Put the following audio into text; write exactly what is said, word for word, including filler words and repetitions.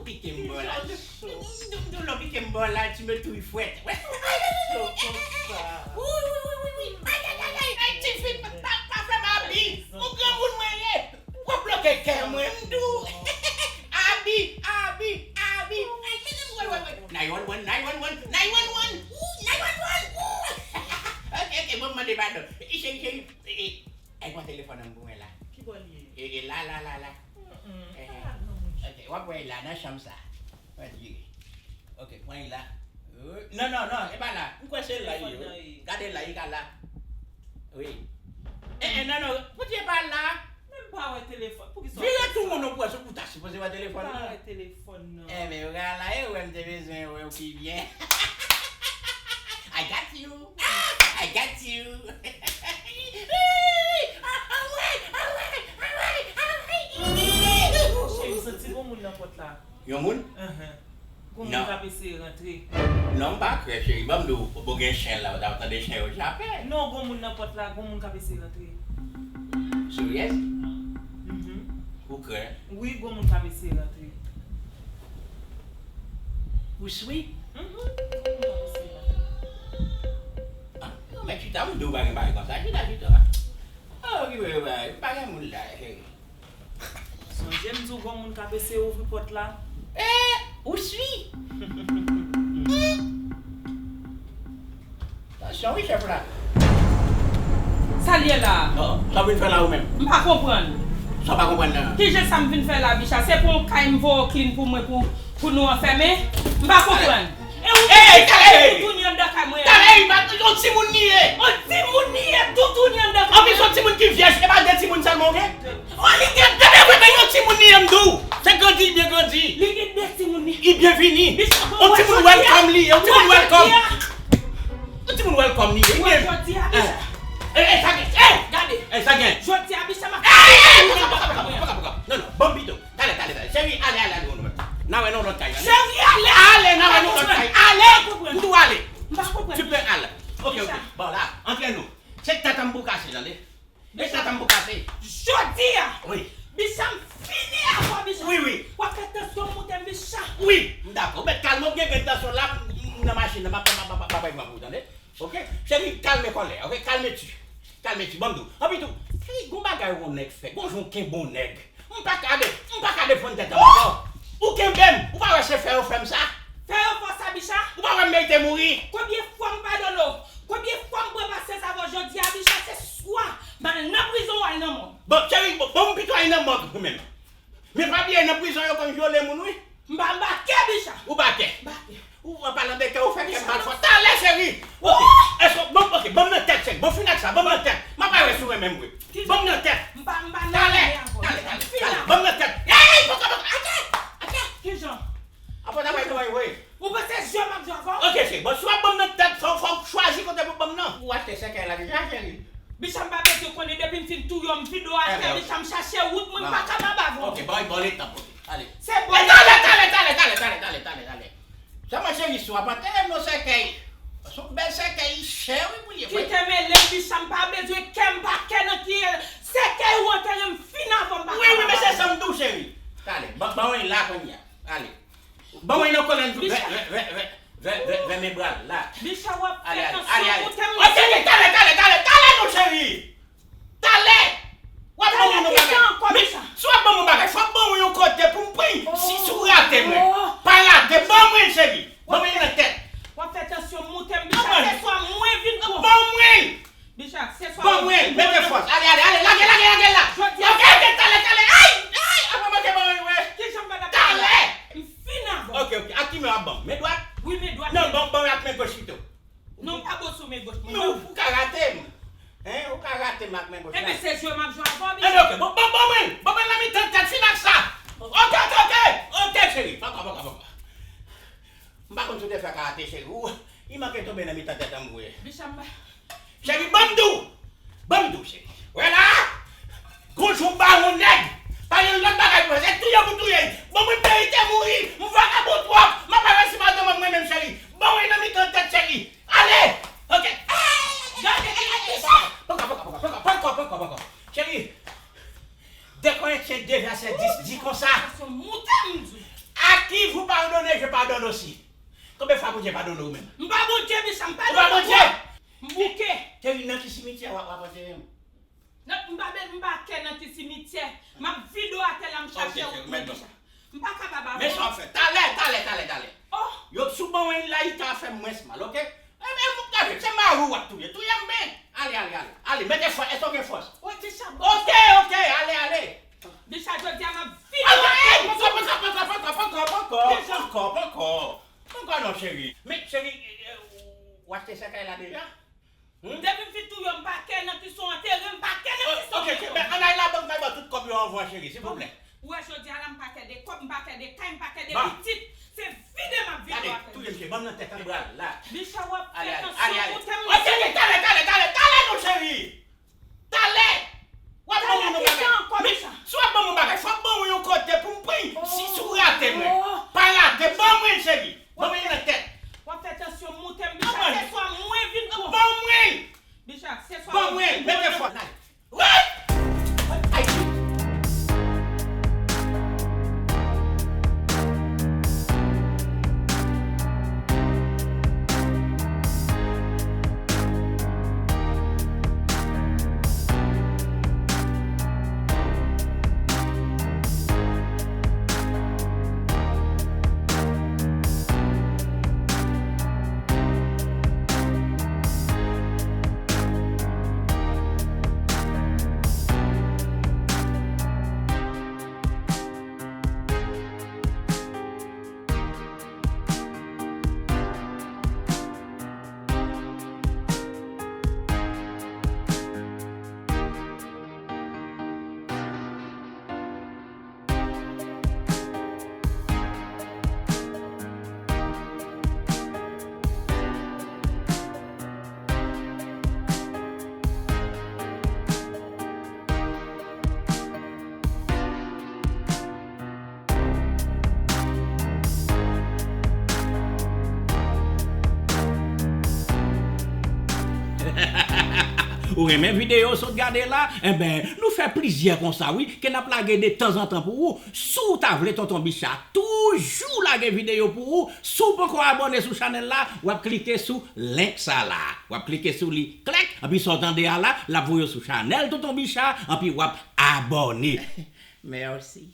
Pique m bò la. Doulò pique m bò la, tu me touilles fwèt. Wi, wi, wi, wi, wi. Ay, ay, ay, ay, ay, tifi, pa, pa fè m abi. Yon granmoun mwen ye. W ap bloke kè mwen, m di w. Abi, abi, abi. Ay, mete m wè, wè, wè. Nine one one, nine one one, nine one one. Ooh, nine one one, ooh. Ok, ok, bon, m mande padon. Cheri, cheri, e, e, e, pran telefòn nan pou mwen la. Ki bò l ye? E, e, la, la, la, la. Mm-mm, eh, pa la non, monchè. Ok, w ap wè la nan chanm sa. Mwen di, ok, pran la. Euh, non, non, non, e pa la. M kwè se la, yo. Gade la, li ka la. Wi. Eh, eh, non, non, poutye pa la. Men m pa wè telefòn. Poukisa w fè sa? Vire tou moun ou pran sou ou ta sipoze wè telefòn nan. M pa wè telefòn nan. Eh, men, yo ka la, e wè m te bezwen wè w pi byen. I got you. Ah, I got you. Cheri, m santi gon moun nan pòt la. Yon moun? Ahan. Gon moun k ap eseye rantre. Non, m pa kwè, cheri. Ban m di w, bon, gen chen la, w ta tande chen yo jape. Non, gon moun nan pòt la, gon moun k ap eseye rantre. Serious? Mhm. Ou kwè? Wi, gon moun k ap eseye rantre. Ou sure? Mhm. Gon moun k ap eseye rantre. Ah, non, men chita, m di w pa gen bagay konsa. Chita, chita. Oh, ki bagay, m pa gen moun la, cheri. Sonje m di w gon moun k ap eseye ouvri pòt la. Eh, ou sure? Tansyon wi chèf la. Sa l ye la? Oh, sa w vin fè la ou menm? M pa konprann. Sa w pa konprann nan? Kijan sa m vin fè la, Bicha? Se pou yon kay m voye w clean pou mwen pou, pou nou anfèmen? M pa konprann. E ou ki toutouni anndan kay mwen an? Talè, yon timoun li ye. Yon timoun li ye, toutouni anndan kay mwen. Anplis, yon timoun ki vyèj, e pa de timoun sèlman w gen? Oh, li gen de, men yon timoun li ye, m di w. Se grandi, byen grandi. Li gen de timoun li. Li byen vini. Yon timoun welcome li ye, yon timoun welcome. Yon timoun welcome li ye. Jodi a, Bicha. Eh, eh, sa gen, eh! Gade. Eh, sa gen. Jodi a, Bicha, m ap... Eh, eh, eh, poka, poka, poka, poka, poka. Non, non, ban m pito. Talè, talè, talè. Cheri, ale, ale, ale, nou menm. N a wè nou lòt kay. Ale, n a wè nou lòt kay. Ale! M di w ale. M pa konprann. Tu peux aller. Ok, ok. Bon, la, antre nou. Se tèt an m pou kase, tande. E sa tanbou kase. Jodi a. Wi. Bicha, m fini avè w, Bicha. Wi, wi. W ap fè tansyon moute m, Bicha. Wi, m dakò. Ou mèt kalme w, m gen grenn tansyon la, m, m nan machin nan, m ap, m ap, m ap, m ap, m ap pran pou ou, tande? Ok? Cheri, kalme kòlè, ok? Kalme ti. Kalme ti, ban m di w. Anpi tou, cheri, gon bagay yon nèg fè. Gon jan w kenbe yon nèg. M pa ka de, m pa ka defann tèt an m ankò. Ou kenbe m, ou pa wè se fè yo fè m sa? Fè yo fè w sa, Bicha? Ou pa wè m merite mouri? Konbyen fwa m padone w? Konbyen fwa m pran pasyans avè w? Jodi a, Bicha, se swa m al nan prizon ou al nan mò. Bon, cheri, bon, bon, m pito al nan mò ou menm. Men pa bliye, nan prizon yo konn vyole moun, wi. M pa, m pa kè, Bicha. Ou pa kè? M pa kè. Ou, an palan de kè, ou fè kè m mal fò. Talè, cheri. Ok. Èske, bon, ok, ban m nan tèt, cheri. Bon, fin ak sa, ban m nan tèt. M ap al sou mwen menm, wi. Ban m nan tèt. M pa, m pa nan. Talè, talè, talè, talè. Ban m nan tèt. Ey, poko, poko. Atè, atè. Kijan? Apre sa, mwen, mwen, wi. Ou panse jwe m ap jwe avè w? Ok, cheri. Bon, si w ap ban m nan tèt, fò, fò w chwazi kote pou ban m nan. Ou achte sèkèy la deja, cheri? Bicha, m pa bezwen konnen, depi m fin touye w, m vide w atè, Bicha, m chache wout mwen, m pa kapab avè w. Ok, bon, bon, letan, ok. Ale. Se bon. Talè, talè, talè. Sèlman cheri, si w ap antere m nan sèkèy. Se yon bèl sèkèy, li chè, wi, pou l ye, wi. Kite m ale, Bicha, m pa bezwen kè, m pa kè nan ki sèkèy ou antere m fin avè m, m pa kapab avè w. Wi, wi, men se sa m di w, cheri. Talè, ban, ban mwen la kounye a. Ale. Ban mwen nan kòlèn tou. Vè, vè, vè, vè, vè, vè, vè men bra l la. Bicha, w ap fè tansyon moute m. Ok, ok, talè, talè, talè, talè non, cheri. Talè. W ap ban mwen yon bagay. Men, si w ap ban mwen yon bagay, fò w ban mwen yon kote pou m pran. Si, si w rate mwen. Pa rate, ban mwen, cheri. Ban mwen nan tèt. W ap fè tansyon moute m, Bicha, se swa mwen vin pran. Ban mwen. Bicha, se swa... Bon, mwen, mete fòs. Ale, ale, ale, lage, lage, lage la. Jodi a. Ok, ok, talè, talè. Ay, ay, apa manke ban mwen, wè. Kijan m pa ta... Talè. M fin avè w. Ok, ok. Ak ki men w ap ban m? Men dwat? Wi, men dwat. Non, ban, ban mwen ak men goch pito. Non, m pa bon sou men goch mwen, non. Ou ka rate m. Hein, ou ka rate m ak men goch la. Enben, se jwe m ap jwe avè w, Bicha. Enben, ok. Bon, bon, ban mwen. Ban mwen nan mitan tèt, fin ak sa. Ok, ok, ok. Ok, cheri. Poko, poko, poko. M pa konn si w te fè karate, cheri. Ou, li manke tonbe nan mitan tèt an m vre. Bicha, m pa... Cheri, ban m di w. Ban m di w, cheri. Wè la, gon jou m ba yon nèg. Pa gen lòt bagay pou fè, se touye pou touye. Bon, mwen merite mouri. M vakabon twòp. M ap al resi madanm mwen, mwen menm, cheri. Ban mwen nan mitan tèt, cheri. Ale. Ok. Gade, gade, gade. Poko, poko, poko, poko, poko, poko, poko. Cheri, de Korentyen de vèsè dis di konsa. Tansyon moute m, di. Ak Qui vous pardonne, je pardonne aussi. Konbyen fwa Bondye padone w menm? M pa Bondye, Bicha, m pa Ou pa Bondye? M bouke. Cheri, nan ki simityè w ap antere m? Non, m pa be-, m pa kè nan ki simityè. M ap vide w atè la, m chache w. Ok, cheri, men non. Bicha. M pa kapab avè w. Men sa w ap fè. Talè, talè, talè, talè. Oh! Yo sou ban mwen la, li ta fè m mwens mal, ok? E, e, m gade, se mari w w ap touye. Touye m byen. Ale, ale, ale. Ale, mete fòs. Èske w gen fòs? Wi, Bicha, bon. Ok, ok, ale, ale. Bicha, jodi a m ap vide w atè. Poko, poko, poko, poko, poko, poko, poko, poko. Poko non, cheri. Men, cheri, e, e, w achte sèkèy la deja? Hmm? Depi m fin touye w, m pa kè nan kison antere, m pa kè nan kison. Ok, ok, men ann al labank, m al ba w tout kòb yo anvan, cheri, silvouplè. Ou wè jodi a la, m pa kè de kòb, m pa kè de kay, m pa kè de pitit. Se vide m ap vide w atè. Gade, touye m, cheri, ban m nan tèt, ann bral la. Bicha, w ap fè tansyon moute m. Ok, ok, talè, talè, talè, talè non, cheri. Talè! W ap ban mwen yon bagay. Men, si w ap ban mwen yon bagay, fò w ban mwen yon kote pou m pran. Si, si w rate mwen. Pa rate, ban mwen l, cheri. Ban mwen l nan tèt. W ap fè tansyon moute m, Bicha. Se swa mwen vin pran. Ban mwen l! Bicha, se swa mwen vin pran. Ban mwen l, mete fòs. Wi! Ay! Ou renmen videyo w sot gade la? Enben, nou fè plizyè konsa wi, ke n ap lage de tanzantan pou ou. Si w ta vle Tonton Bicha toujou lage videyo pou ou, si w poko abòne sou chanèl la, w ap klike sou link sa la. W ap klike sou li, klèk, anpi sa w tande a la, l ap voye w sou chanèl Tonton Bicha, anpi w ap abòne. Mèsi.